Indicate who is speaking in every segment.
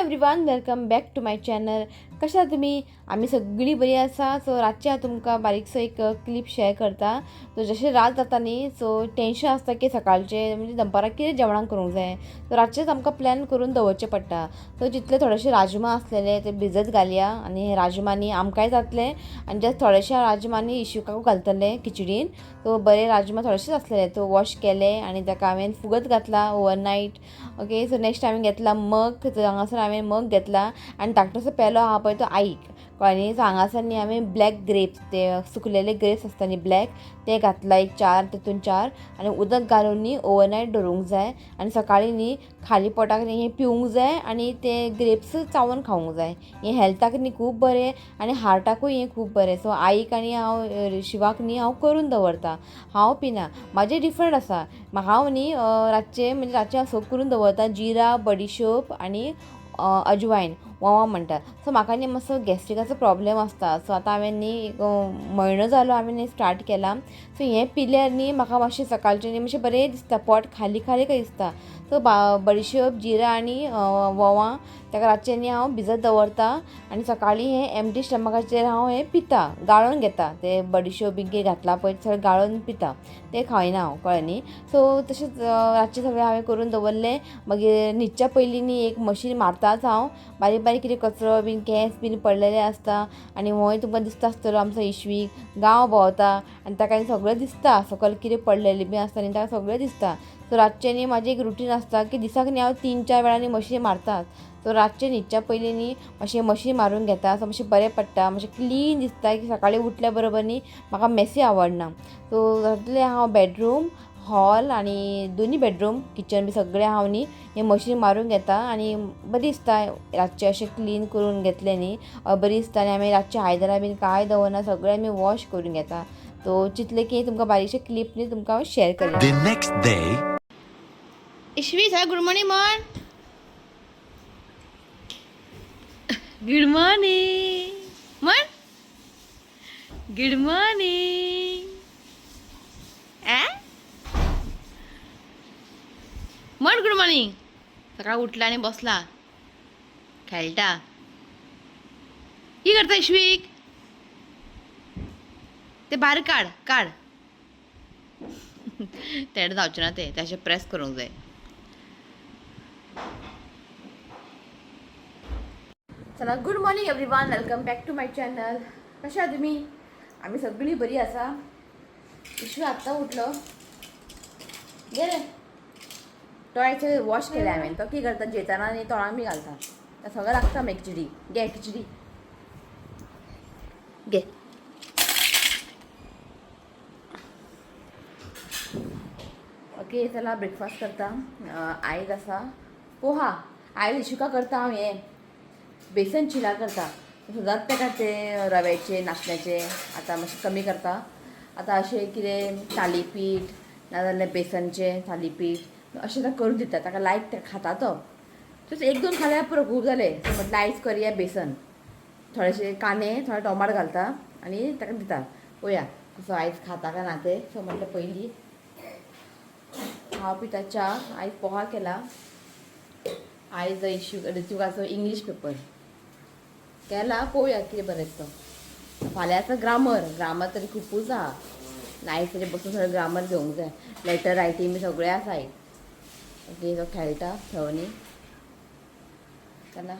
Speaker 1: Everyone, welcome back to my channel. कशा तुम्ही? आमी सगळीं बरी आसा. सो रातचें हांव तुमकां बारीकसो एक क्लिप शेअर करता. सो जशें रात जाता न्ही, सो टेंशन आसता की सकाळचें म्हणजे दनपारां कितें जेवणाक करूंक जाय. सो रातचेंच आमकां प्लॅन करून दवरचें पडटा. सो जितले थोडेशे राजमा आसलेले ते भिजत घालया आनी हे राजमांनी आमकांय जातले आनी जस्ट थोडेशे राजमांनी इशुकाकूय घालतले खिचडीन. सो बरे राजमा थोडेशेच आसलेले, तो वॉश केले आनी ताका हांवें फुगत घातला ओवरनायट. ओके, सो नेक्स्ट हांवें घेतला मग. हांगासर हांवें मग घेतला आनी धाकटोसो पेलो आहा पळय तो आईक, कळ्ळें न्ही. सो हांगासर न्ही हांवें ब्लॅक ग्रेप्स, ते सुकलेले ग्रेप्स आसता न्ही ब्लॅक, ते घातला एक चार, तितून चार, आनी उदक घालून न्ही ओवरनायट दवरूंक जाय आनी सकाळीं न्ही खाली पोटाक न्ही हें पिवूंक जाय आनी ते ग्रेप्स चावून खावंक जाय. हें हेल्थाक न्ही खूब बरें आनी हार्टाकूय हें खूब बरें. सो आईक आनी हांव शिवाक न्ही हांव करून दवरता, हांव पिना. म्हाजें डिफरंट आसा. हांव न्ही रातचें म्हणजे रातचें हांव सगळें करून दवरता, जिरा, बडिशोप आनी अजवायन, वोवा म्हणटा. सो म्हाका न्ही मातसो गॅस्ट्रिकाचो प्रॉब्लेम आसता. सो आतां हांवें न्ही एक म्हयनो जालो हांवें न्ही स्टार्ट केला. सो हें पिल्यार न्ही म्हाका मातशें सकाळचें न्ही मातशें बरें दिसता, पोट खाली खाली कशें दिसता. सो बडिशोप, जिरा आनी वोवा ताका रातचें न्ही हांव भिजत दवरता आनी सकाळीं हें एमटी स्टमकाचेर हांव हें पिता, गाळोन घेता. ते बडिशोप बी कितें घातला पळय सगळें गाळोन पिता, तें खायना हांव, कळ्ळें न्ही. सो तशेंच रातचें सगळें हांवें करून दवरलें. मागीर न्हिदच्या पयलीं न्ही एक मशीन मारताच हांव, बारीक बारीक कितें कचरो बीन केंस बीन पडलेले आसता आनी होय तुमकां दिसता आसतलो आमचो इशवीक गांव भोंवता आनी ताका सगळें दिसता, सकयल कितें पडलेलें बी आसता न्ही ताका सगळें दिसता. सो रातचें न्ही म्हाजें एक रुटीन आसता की दिसाक न्ही हांव 3-4 वेळांनी मशीन मारतात. सो रातचें न्हिदच्या पयलीं न्ही मातशें मशीन मारून घेता. सो मातशें बरें पडटा, मातशें क्लीन दिसता की सकाळीं उठल्या बरोबर न्ही म्हाका मेसी आवडना. सो जातलें हांव बेडरूम, हॉल आनी दोनी बेडरूम, किचन बी सगळें हांव न्ही हें मशीन मारून घेता आनी बरें दिसता. रातचें अशें क्लीन करून घेतलें न्ही बरें दिसता. आनी आमी रातचें आयदनां बीन कांय दवरना, सगळें आमी वॉश करून घेता. सो चिंतलें की तुमकां बारीकशें क्लिप न्ही तुमकां हांव शेअर करूं.
Speaker 2: The next day.
Speaker 1: Ishvi sir good morning म्हण. गुड मॉर्निंग म्हण. गुड मॉर्निंग म्हण. Good morning. सकाळ उठला आनी बसला खेळटा. की करता इश्वीक? ते भायर काड काड, तेणें जावचें ना तें, तें अशें प्रेस करूंक जाय. चला, good morning everyone, welcome back to my channel. कशा आहात तुमी? आमी सगळीं बरी आसा. इशू आत्तां उठलो, गेले टॉयचे वॉश केले हांवें. तो की करता जेताना आनी तोंडान बी घालता, तें सगळें लागता मागीर. खिचडी घे, खिचडी घे. ओके, चला ब्रेकफास्ट करता. आयज आसा पोहा. आयज इशुका करता हांव हें बेसन चिला करता. सदांच ताका ते रव्याचे नाशण्याचे आतां मातशें कमी करता. आतां अशें कितें थालीपीठ नाजाल्यार बेसनचें थालीपीठ अशें ताका करून दिता. ताका लायक ते खाता तो. तशें 1-2 खाल्यार पुरो, खूब जालें. सो म्हटलें आयज करया बेसन, थोडेशे कांदे थोडे टोमाट घालता आनी ताका दिता. पळोवया कसो आयज खाता काय ना ते. सो म्हटलें पयलीं हांव पिता च्या. आयज पोहा केला. आयज इशू ऋतुकाचो इंग्लीश पेपर केला, पळोवया कितें बरयता तो. फाल्यां आसा ग्रामर, ग्रामर तरी खुबूच आहा. आयज तरी बसून सगळें ग्रामर घेवंक जाय, लेटर रायटींग बी सगळें आसा आयज. ओके, तो खेळटा खेळोनी. चला,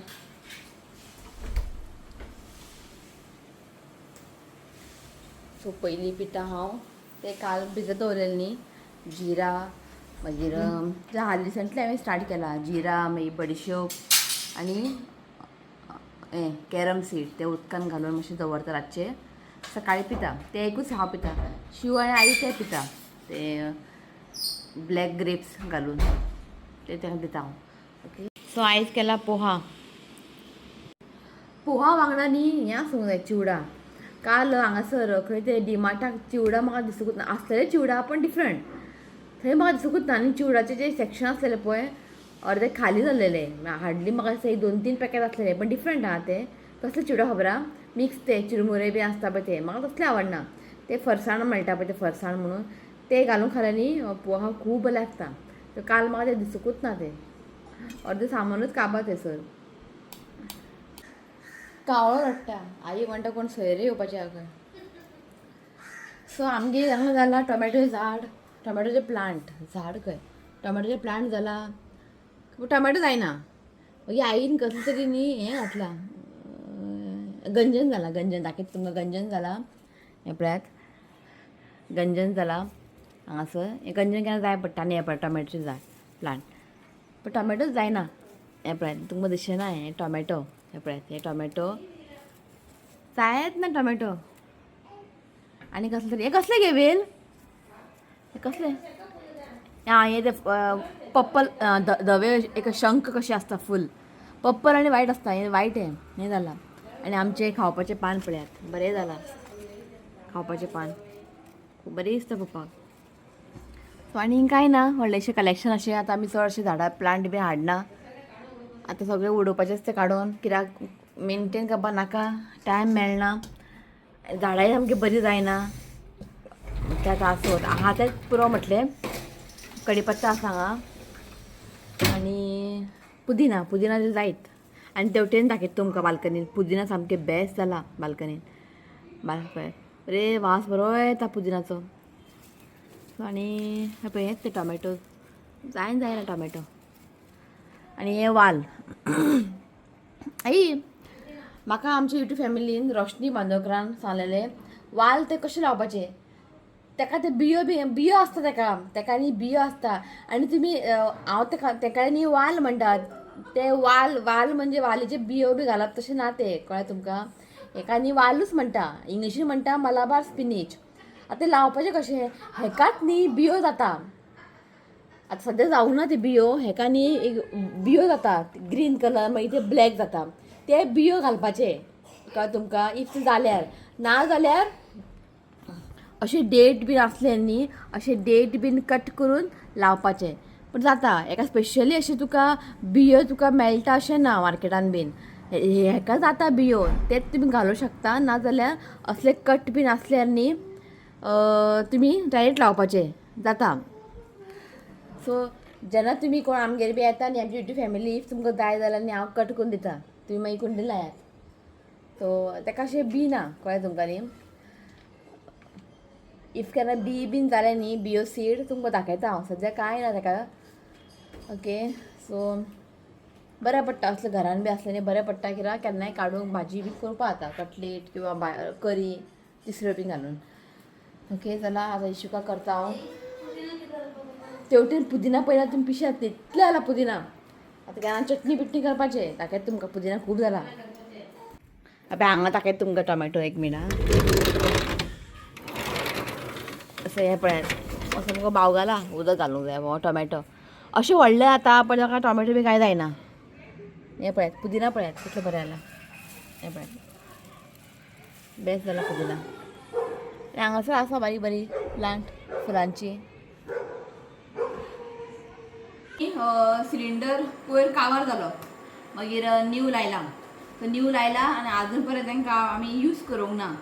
Speaker 1: सो पयलीं पिता हांव ते काल भिजत दवरलेलें न्ही, जिरा, मागीर हालीं रिसंटली हांवें स्टार्ट केला, जिरा, मागीर बडिशोप आनी हें कॅरम सीड, ते उदकान घालून मातशें दवरता रातचें, सकाळीं पिता ते. एकूच हांव पिता, शिव आनी आई ते पिता, ते ब्लॅक ग्रेप्स घालून ते तांकां दिता हांव. ओके, सो आयज केला पोहा. पोहा वांगडा न्ही हें आसूंक जाय, चिवडा. काल हांगासर खंय ते डिमार्टाक चिवडा म्हाका दिसूंकच ना. आसलेले चिवडा पण डिफरंट, थंय म्हाका दिसूंकच ना. आनी चिवडाचें जें सेक्शन आसलेलें पळय अर्दे खाली जाल्लेलें. हार्डली म्हाका दिसता एक 2-3 पॅकेट आसलेले, पण डिफरंट आहा ते. कसले चिवडा खबर आहा, मिक्स ते चिरमुरे बी आसता पळय ते, म्हाका तसले आवडना. ते फरसाण मेळटा पळय, ते फरसाण म्हणून ते घालून खाल्यार न्ही पोहा खूब बरें लागता. तर काल म्हाका ते दिसूंकच ना, ते अर्दें सामानूच काबार थंयसर. कावळो रडटा. आई म्हणटा कोण सोयरे येवपाचे आहा खंय. सो आमगे हांगा जाला टोमॅटो झाड, टोमॅटोचें प्लांट झाड खंय, टोमॅटोचें प्लांट जाला पूण टोमॅटो जायना. मागीर आईन कसलें तरी न्ही हें घातलां, गंजन जालां. गंजन दाखयता तुमकां. गंजन जालां हें पळयात, गंजन जालां हांगासर. हें गंजन केन्ना जाय पडटा. आनी हें पळय टोमॅटोचें झाड प्लांट, पण टोमॅटोच जायना. हें पळयात, तुमकां दिसचें ना हें टोमॅटो. हें पळयात, हें टोमॅटो जायत ना टोमॅटो. आनी कसलें तरी हें कसलें गे वेल, हें कसलें? आं हें तें पर्पल धवे एक शंख कशें आसता फूल, पर्पल आनी वायट आसता. हें वायट हें हें जालां. आनी आमचें खावपाचें पान पळयात, बरें जालां खावपाचें पान, खूब बरें दिसता पळोवपाक. सो आनी कांय ना व्हडलेशें कलेक्शन अशें. आतां आमी चड अशें झाडां प्लांट बी हाडना, आतां सगळें उडोवपाचें आसता काडून, कित्याक मेनटेन करपाक नाका, टायम मेळना, झाडांय सामकी बरी जायना. तें आतां आसूं, आहा तेंच पुरो म्हटलें. कडीपत्ता आसा हांगा आनी पुदिना, पुदिना जायत. आनी तेवटेन दाखयता तुमकां बाल्कनीन पुदिना सामकें बेस्ट जाला बाल्कनीन. पळय बरे वास बरो येता पुदिनाचो. आनी हें पळय हेंच ते टोमॅटो जायन जायना टोमॅटो. आनी हें वाल. आई म्हाका आमच्या युट्यूब फॅमिलीन रोशनी बांदोडकरान सांगलेलें वाल ते कशें लावपाचे. तेका ते बियो बी बियो आसता तेका, तेका न्ही बियो आसता. आनी तुमी हांव तेका तेका न्ही वाल म्हणटात, ते वाल वाल म्हणजे वालीचे बियो बी घालप तशें ना तें, कळ्ळें तुमकां? हेका न्ही वालूच म्हणटा, इंग्लिशीन म्हणटा मलाबार स्पिनीच. आतां लावपाचें कशें, हेकाच न्ही बियो जाता. आतां सद्या जावंक ना ते बियो, हेका न्ही एक बियो जाता ग्रीन कलर, मागीर ते ब्लॅक जाता, ते बियो घालपाचे, कळ्ळें तुमकां? If ते जाल्यार, ना जाल्यार अशें डेट बीन आसले न्ही, अशें डेट बीन कट करून लावपाचें. पूण जाता हेका स्पेशली अशें तुका बियो तुका मेळटा अशें ना मार्केटान बीन, हेका जाता बियो, तेच तुमी घालूंक शकता. ना जाल्यार असले कट बीन आसल्यार न्ही तुमी डायरेक्ट लावपाचें जाता. सो जेन्ना तुमी कोण आमगेर बी येता न्ही, आमची युट्यूब फॅमिली, if तुमकां जाय जाल्यार न्ही हांव कट करून दिता, तुमी मागीर कुंडी लायात. सो तेका अशें बी ना, कळ्ळें तुमकां न्ही? If केन्ना बी बीन जालें न्ही बियो सीड तुमकां दाखयता हांव, सद्या कांय ना तेका. ओके, सो बरें पडटा असलें घरान बी आसलें न्ही, बरें पडटा कित्याक केन्नाय काडूंक भाजी बी करपा जाता, कटलेट किंवा करी तिसऱ्यो बी घालून. ओके चला आतां इशुका करता हांव. तेवटेन पुदिना पयला तुमी पिशात न्ही, इतलें जाला पुदिना. आतां केन्ना चटणी बिटणी करपाचें, दाखयता तुमकां पुदिना खूब जाला. आतां हांगा दाखयता तुमकां टोमॅटो, एक मिनट. असं हें पळयात, असो सामको बावगाला, उदक घालूंक जाय हो टोमॅटो. अशें व्हडलें जाता पण ताका टोमॅटो बी कांय जायना. हें पळयात पुदिना पळयात कितलो बरें जाला, हें पळयात बेस्ट जाला पुदिना. आनी हांगासर आसा बारीक बारीक प्लांट फुलांची. सिलिंडर पयर काबार जालो, मागीर न्यू लायला. सो न्यू लायला आनी आजून पर्यंत तांकां आमी यूज करूंक ना.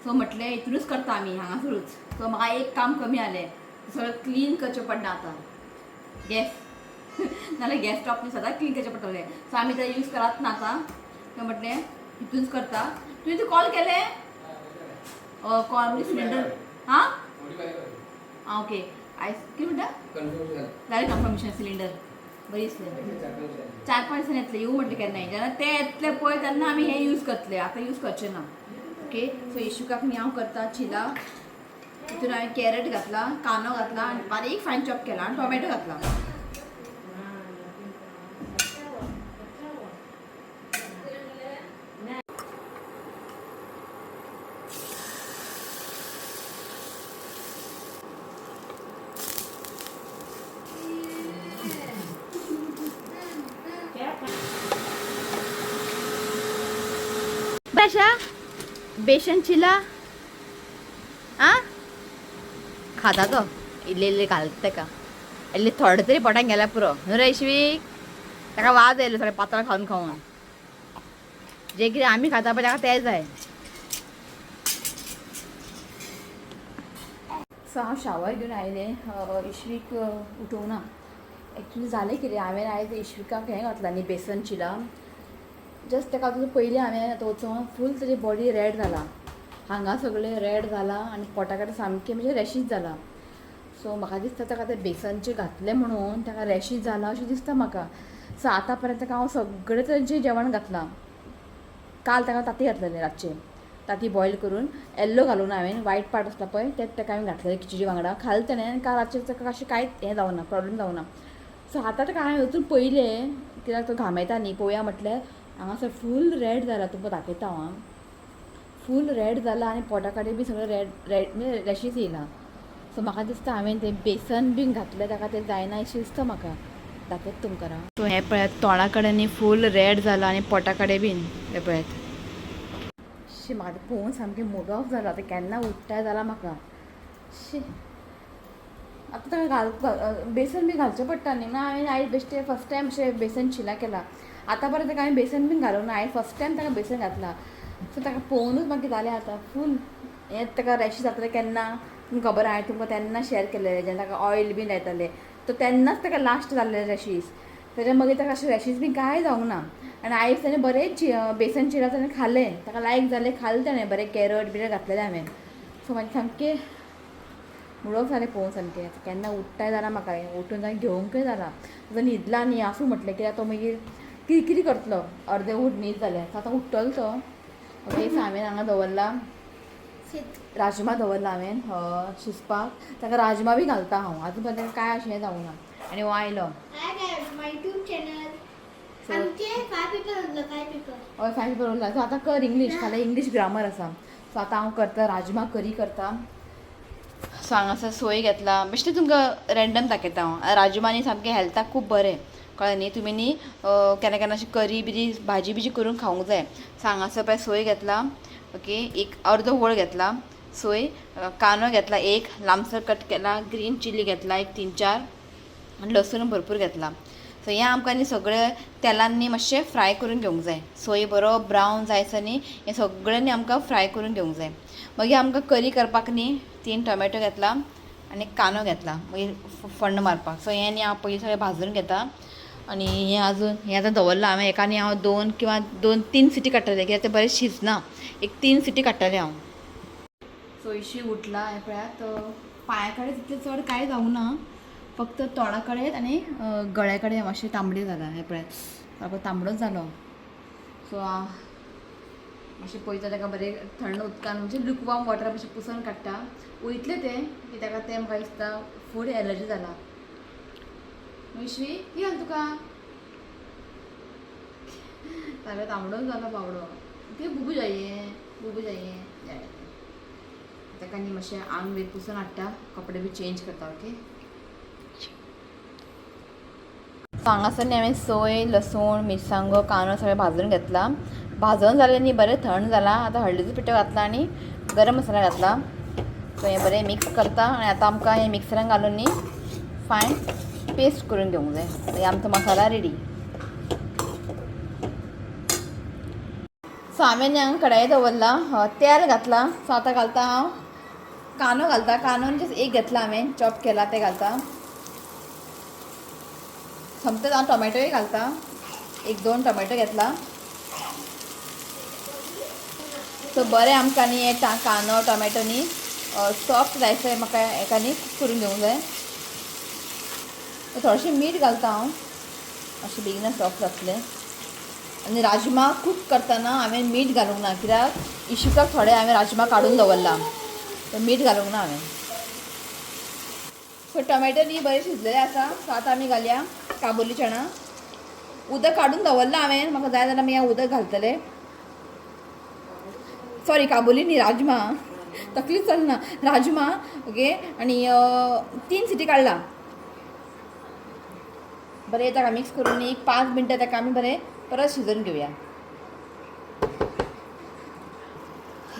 Speaker 1: सो म्हटलें हितूनच करता आमी हांगासरूच. सो म्हाका एक काम कमी जालें, सगळें क्लीन करचें पडना आतां गॅस, नाल्यार गॅस स्टॉप न्ही सदांच क्लीन करचें पडटलें. सो आमी ते यूज करात ना आतां. सो म्हटलें हितूनच करता. तुवें ते कॉल केलें कॉल म्हणजे सिलिंडर? हां आं ओके. आयज कितें म्हणटा जालें कन्फर्मेशन सिलिंडर बरी दिसलें. 4-5 दिसांनी येतलें, येवं म्हटलें केन्नाय. जेन्ना ते येतले पळय तेन्ना आमी हें यूज करतले, आतां यूज करचें ना. ओके, सो इशुकाक न्ही हांव करता चिला. तितून हांवें कॅरट घातला, कांदो घातला आनी बारीक फायन चॉप केला आनी टोमॅटो घातला. बशा बेसन चिला आ खाता तो इल्ले इल्ले घालता तेका, इल्ले थोडे तरी पोटान गेल्यार पुरो न्हू रे इशवीक. ताका वाज येयलो सगळें पातळ खावन खावन, जे कितें आमी खाता पळय ताका तें जाय. सो हांव शावर घेवन आयलें, इशवीक उठोवंक ना. एक्चुली जालें कितें, हांवें आयज इशविकाक हें घातलां न्ही बेसन चिला, जस्ट ताका आतां पयलीं हांवें आतां वचोन फूल ताजी बॉडी रेड जाला, हांगा सगळें रेड जाला आनी पोटा कडेन सामकें म्हणजे रॅशीज जाला. सो म्हाका दिसता ताका तें बेसनचें घातलें म्हणून ताका रॅशीज जाला अशें दिसता म्हाका. सो आतां पर्यंत ताका हांव सगळें तरेचें जेवण घातलां. काल ताका तांती घातलेलें रातचें, तांती बॉयल करून येल्लो घालून हांवें वायट पार्ट आसता पळय तें ताका हांवें घातलेलें खिचडी वांगडा खालें तेणें आनी काल रातचें ताका अशें कांयच हें जावना, प्रॉब्लम जावना. सो आतां ताका हांवें वचून पयलें कित्याक तो घामेता न्ही पळोवया म्हटल्यार हांगासर फूल रेड जाला, तुमकां दाखयता हांव. फूल रेड जाला आनी पोटा कडेन बी सगळें रेड रेड म्हणजे रॅशीज येयला. सो म्हाका दिसता हांवें तें बेसन बीन घातलें ताका तें जायना अशें दिसता म्हाका. दाखयता तुमकां. सो हें पळयात तोंडा कडेन न्ही फूल रेड जाला आनी पोटा कडेन बीन हें पळयात. शी म्हाका तें पळोवन सामकें मूड ऑफ जाला. आतां केन्ना उठ्ठाय जाला म्हाका. शी आतां ताका घाल बेसन बी घालचें पडटा न्ही. म्हणून हांवें आयज बेश्टें फर्स्ट टायम अशें बेसन चिला केला. आतां पर्यंत ताका हांवें बेसन बीन घालूंक ना, हांवें फर्स्ट टायम ताका बेसन घातलां. सो ताका पळोवनूच मागीर जालें आतां फूल हें ताका रॅशीज जातलें केन्ना तुमकां खबर, हांवें तुमकां तेन्ना शेअर केलेलें जेन्ना ताका ऑयल बीन लायतालें तो तेन्नाच ताका लास्ट जाल्लें रॅशीज. ताच्या मागीर ताका अशें रॅशीज बीन कांय जावंक ना. आनी आयज ताणें बरें बेसन चिला ताणें खालें, ताका लायक जालें खालें ताणें, बरें कॅरट बिरट घातलेलें हांवें. सो मागीर सामकें मूड ऑफ जालें पळोवन सामकें. आतां केन्ना उठ्ठाय जाला म्हाका, उठून ताका घेवंकय जाला. तो न्हिदला न्ही आसूं म्हटलें कित्याक तो मागीर किरकिरी करतलो अर्दे उठ न्हीद जाल्यार. सो आतां उठ्ठलो तो. ओके सो हांवें हांगा दवरला राजमा दवरला हांवें शिजपाक. ताका राजमा बी घालता हांव, आजून पर्यंत कांय अशें हें जावंक ना. आनी हो आयलो.
Speaker 2: Hi guys, my YouTube channel.
Speaker 1: So
Speaker 2: आमचे 5 पेपर उरलो, 5 पेपर.
Speaker 1: हय 5 पेपर उरला. सो आतां कर इंग्लीश, फाल्यां इंग्लीश ग्रामर आसा. सो आतां हांव करता राजमा करी करता. सो हांगासर सोय घेतला, बेश्टें तुमकां रँडम दाखयता हांव. राजमा न्ही सामकें हेल्थाक खूब बरें, कळ्ळें न्ही. तुमी न्ही केन्ना केन्ना अशी करी बिरी भाजी बिजी करून खावंक जाय. सो हांगासर पळय सोय घेतला, ओके एक अर्दो वळ घेतला सोय, कांदो घेतला एक लांबसर कट केला, ग्रीन चिली घेतला एक 3-4, आनी लसूण भरपूर घेतला. सो हें आमकां न्ही सगळें तेलान न्ही मातशें फ्राय करून घेवंक जाय. सोय बरो ब्रावन जायसर न्ही हें सगळें न्ही आमकां फ्राय करून घेवंक जाय. मागीर आमकां करी करपाक न्ही 3 टोमॅटो घेतला आनी कांदो घेतला मागीर फोण्ण मारपाक. सो हें न्ही हांव पयलीं सगळें भाजून घेता. आनी हें आजून हें आतां दवरलां हांवें. हेका न्ही हांव 2 किंवा 2-3 सिटी काडटलें कित्याक तें बरें शिजना. एक 3 सिटी काडटलें हांव. सो इशी उठला हें पळयात, पांया कडेन तितलें चड कांय जावंक ना, फक्त तोंडा कडेन आनी गळ्या कडेन मातशें तांबडें जालां. हें पळयात सारको तांबडोच जालो. सो मातशें पळयता ताका बरें थंड उदकान म्हणजे लुकवार्म वॉटर मातशें पुसून काडटा. वयतलें तें की ताका तें म्हाका दिसता फूड एलर्जी जाला. विश्वी कितें जालें तुका? सारको तांबडोच जालो बाबडो. तें बुबू जाये बुबू जाये जाय. ताका न्ही मातशें आंग बी पुसून हाडटा, कपडे बी चेंज करता. ओके सो हांगासर न्ही हांवें सोय, लसूण, मिरसांगो, कांदो सगळें भाजून घेतला. भाजून जालें न्ही बरें थंड जालां. आतां हळदीचो पिठो घातला आनी गरम मसाला घातला. सो हें बरें मिक्स करता आनी आतां आमकां हें मिक्सरान घालून न्ही फायन पेस्ट करून घेवंक जाय. मागीर आमचो मसाला रेडी. सो हांवें न्ही हांगा कडाय दवरला, तेल घातलां. सो आतां घालता हांव कांदो घालता. कांदो जस्ट एक घेतला हांवें, चॉप केला तें घालता. सोमतेच हांव टोमॅटोय घालता, 1-2 टोमॅटो घेतला. सो बरें आमकां न्ही हें कांदो टोमॅटो न्ही सॉफ्ट जायसर म्हाका हेका न्ही कूक करून घेवंक जाय. थोडेशें मीठ घालता हांव, मातशें बेगीन सॉफ्ट जातलें. आनी राजमा कूक करतना हांवें मीठ घालूंक ना, कित्याक इशुकाक थोडें हांवें राजमा काडून दवरला, तर मीठ घालूंक ना हांवें. सो टोमॅटो न्ही बरें शिजलेले आसा. सो आतां आमी घालया काबुली चणा. उदक काडून दवरलां हांवें, म्हाका जाय जाल्यार मागीर उदक घालतलें. सॉरी काबुली न्ही, राजमा, तकली चलना, राजमा. ओके आनी 3 सिटी काडला. बरें ताका मिक्स करून एक 5 मिनटां ताका आमी बरें परत शिजोवन घेवया.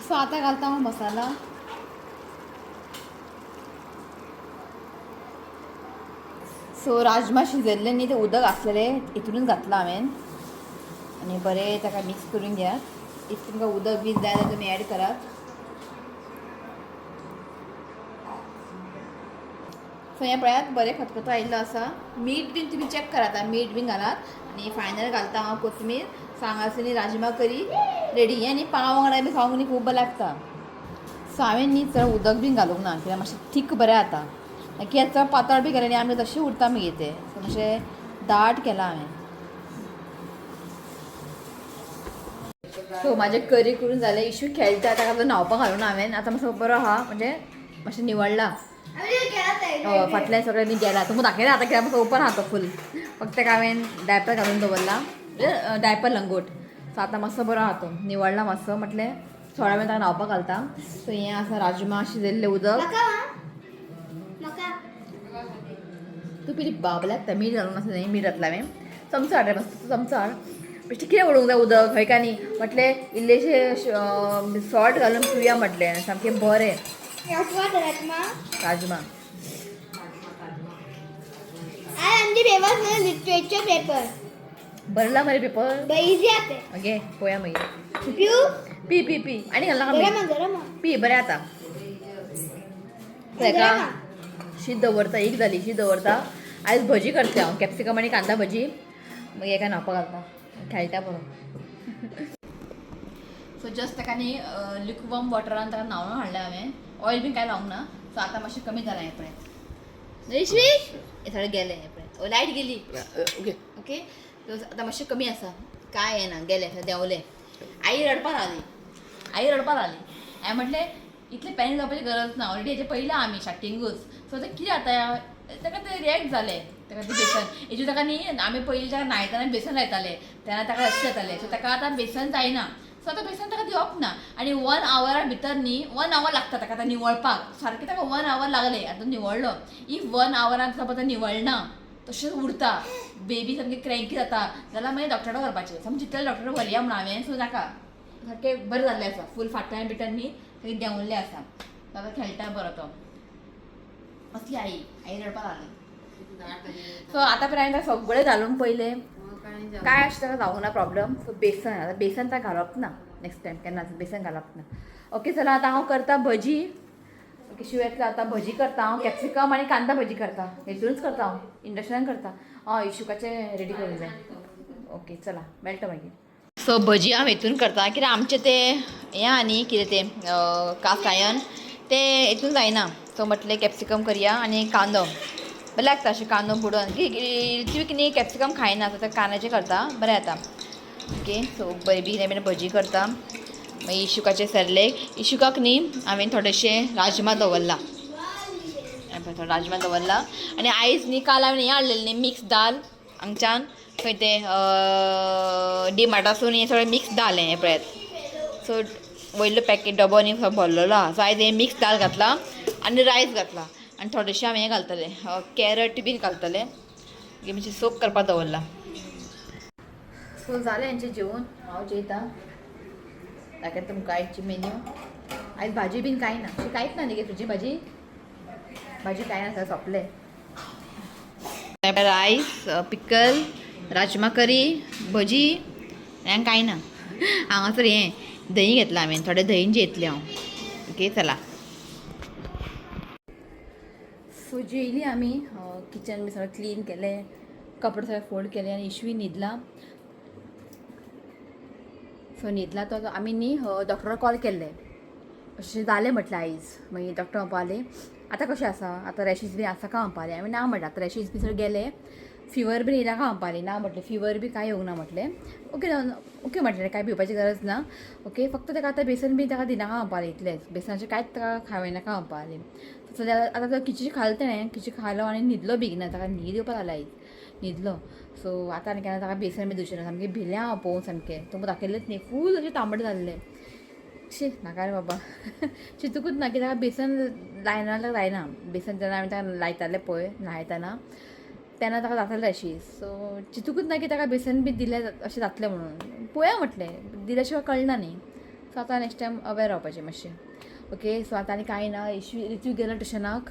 Speaker 1: सो आतां घालता हांव मसाला. सो राजमा शिजयल्ले न्ही तें उदक आसलेलें हितूनच घातलां हांवें आनी बरें ताका मिक्स करून घेयात. If तुमकां उदक बी जाय जाल्यार तुमी एड करात. सो हें पळयात बरें खतखतो आयिल्लो आसा. मीठ बीन तुमी चॅक करात आं, मीठ बीन घालात आनी फायनल घालता हांव कोथमीर. सो हांगासर न्ही राजमा करी रेडी. हें न्ही पाव वांगडा बी खावंक न्ही खूब बरें लागता. सो हांवें न्ही चड उदक बीन घालूंक ना, कित्याक मातशें थीक बरें जाता. कित्याक चड पातळ बी केलें न्ही आमचें तशें उरता मागीर तें. सो मातशें दाट केलां हांवें. सो म्हाजें करी करून जालें. इशू खेळटा, ताका आतां न्हांवपाक घालूं ना हांवें. आतां मातसो बरो आहा, म्हणजे मातशें निवळ्ळा. हय, फाटल्यान सगळें न्ही गेला. तुमकां दाखयना आतां कित्याक मातसो ओपन आहा तो फूल. फक्त ताका हांवें डायपर घालून दवरला, म्हणजे डायपर लंगोट. सो आतां मातसो बरो आहा तो, निवळ्ळा मातसो. म्हटलें थोड्या वेळ ताका न्हांवपाक घालता. सो हें आसा राजमा शिजयल्लें उदक.
Speaker 2: म्हाका
Speaker 1: तूं पिली बाब लागता. मीठ घालून आसा न्ही, मीठ घातलां हांवें. चमचो हाड रे मातसो, चमचो हाड. बेश्टें कितें उडोवंक जाय उदक हय काय न्ही. म्हटलें इल्लेशें सॉल्ट घालून पिवया म्हटलें, सामकें बरें.
Speaker 2: राजमा राजमा.
Speaker 1: राजमा.
Speaker 2: आज आमचे पेपर लिटरेचर पेपर.
Speaker 1: बरला मरे पेपर.
Speaker 2: इझी आसा.
Speaker 1: ओके, पळोवया मागीर.
Speaker 2: पिऊ.
Speaker 1: पी पी पी आनी घालना.
Speaker 2: गरम
Speaker 1: मीठ.
Speaker 2: गरम.
Speaker 1: पी बरें आतां. तेका शीत दवरता, एक जाली शीत दवरता. आयज भजी करतलें हांव, कॅप्सिकम आनी कांदा भजी. मागीर एका न्हांवपाक घालता, खेळटा बरो. सो जस्ट ताका न्ही लिक्वॉर्म वॉटरान ताका न्हांवून हाडलें हांवें. ऑयल बीन कांय लावंक ना. सो आतां मातशें कमी जालां हें पळय. हे सगळें गेलें, हें पळय, लायट गेली.
Speaker 3: ओके.
Speaker 1: ओके, आतां मातशें कमी आसा, काय येना, गेलें सगळें देंवलें. आई रडपाक लागली, आई रडपाक लागली. हांवें म्हटलें इतलें पॅनीक जावपाची गरज ना, ऑलरेडी हेजे पयलां आमी स्टार्टिंगूच. सो आतां कितें जाता ताका तें रिएक्ट जालें ताका तें बेसन हेजेर. ताका न्ही आमी पयलीं ताका न्हायतना बेसन लायताले तेन्ना ताका अशें जातालें. सो ताका आतां बेसन जायना. सो आतां बेसन ताका दिवप ना. आनी वन आवरा भितर न्ही, वन our लागता ताका आतां निवळपाक. सारकें ताका वन our लागलें, आतां निवळ्ळो. If one आवरान समज आतां निवळना, तशेंच उरता, बेबी सामकी क्रँकी जाता जाल्यार मागीर डॉक्टरा कडेन व्हरपाचें. सामकें चिंतलें डॉक्टरा व्हरया म्हणून हांवें. सो नाका, सारकें बरें जाल्लें आसा. फूल फाटल्यान बिटल्यान न्ही सारकें देंवल्लें आसा. आतां खेळटा बरो तो. असली आई, आई रडपाक लागली. सो आतां पर्यंत हांवें ताका सगळें घालून पयलें, काय अशें ताका जावंक ना प्रॉब्लम. सो बेसन, आतां बेसन ताका घालप ना, नेक्स्ट टायम केन्नाच बेसन घालप ना. ओके, चला आतां हांव करता भजी. ओके, शिव येतलो, आतां भजी करता हांव. कॅप्सिकम आनी कांदा भजी करता, हेतूनच करता हांव, इंडक्शनान करता. हय, इशुकाचें रेडी करूंक जाय. ओके, चला मेळटा मागीर. सो भजी हांव हेतून करता कित्याक आमचें तें हें आहा न्ही, कितें तें कास्ट आयन, तें हेतून जायना. सो म्हटलें कॅप्सिकम करया आनी कांदो बरें लागता अशें, कांदो बुडोवन. ऋत्वीक न्ही कॅप्सिकम खायना, सो तें कांद्याचें करता, बरें जाता. ओके, सो बरें बेगीन बेगीन भजी करता. मागीर इशुकाचें सरलेक, इशुकाक न्ही हांवें थोडेशें राजमा दवरला, थोडो राजमा दवरला. आनी आयज न्ही काल हांवें हें हाडलेलें न्ही मिक्स दाल हांगच्यान, खंय तें डिमार्टासून, हें सगळें मिक्स दाल हें पळयात. सो वयलो पॅकेट डबो न्ही भरलेलो आहा. सो आयज हें मिक्स दाल घातला आनी रायस घातला आनी थोडेशें हांवें हें घालतलें, कॅरट बीन घालतलें. मागीर मातशें सोक करपाक दवरला. सो जालें हेंचें जेवण, हांव जेयता. दाखयता तुमकां आयची मेन्यू. आयज भाजी बीन कांय ना, अशी कांयच ना न्ही गे तुजी भाजी, भाजी कांय ना, सगळें सोंपलें. रायस, पिकल, राजमा करी, भजी आनी कांय ना. हांगासर हें दही घेतलां हांवें, थोडें दहीन जेयतलें हांव. ओके, चला. सो जेयली आमी, किचन बी सगळें क्लीन केलें, कपडे सगळे फोल्ड केले आनी इशवी न्हिदला. सो न्हिदला तो. आमी न्ही डॉक्टराक कॉल केल्ले, अशें जालें म्हटलें आयज. मागीर डॉक्टर म्हणपा लागले आतां कशें आसा, आतां रॅशीज बी आसा काय म्हणपा लागले. हांवें ना म्हटलें, आतां रॅशीज बी सगळे गेले, फिवर बीन येयला काय म्हणपा लागली. ना म्हटलें, फिवर बी कांय येवंक ना म्हटलें. ओके ओके म्हटलें, कांय भिवपाची गरज ना. ओके, फक्त ताका आतां बेसन बी ताका दिनाका म्हणपा लागली, इतलेंच, बेसनाचें कांयच ताका खावयनाका म्हणपा लागली. सो आतां तो खिचडी खालो तेणें, खिचडी खालो आनी न्हिदलो बेगीन. ताका न्हीद येवपा लागली आयज, न्हिदलो. सो आतां आनी केन्ना ताका बेसन बी दिवचें ना. सामकें भिलें हांव पळोवन, सामकें तुमकां दाखयलेंच न्ही, फूल अशें तांबडें जाल्लें. शी, नाका रे बाबा, चिंतूकूच ना की ताका बेसन लायना जाल्यार जायना. बेसन जेन्ना आमी ताका लायताले पळय न्हायतना, तेन्ना ताका जातालें अशी. सो चिंतूकूच ना की ताका बेसन बी दिलें अशें जातलें म्हणून. पळोवया म्हटलें, दिल्या शिवाय कळना न्ही. सो आतां नेक्स्ट टायम अवेर रावपाचें मातशें. ओके, सो आतां आनी कांय ना. इशू ऋत्वीक गेलो ट्युशनाक,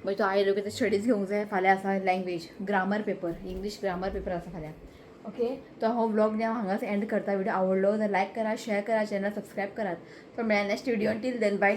Speaker 1: मागीर तो आयलो की स्टडीज घेवंक जाय. फाल्यां आसा language grammar paper, English grammar paper आसा फाल्यां. ओके, तो हो व्लॉग न्ही हांव हांगाच एंड करता. व्हिडिओ आवडलो जाल्यार लायक करा, शेअर करा, चॅनल सबस्क्रायब करात. सो मेळया next video, till then bye.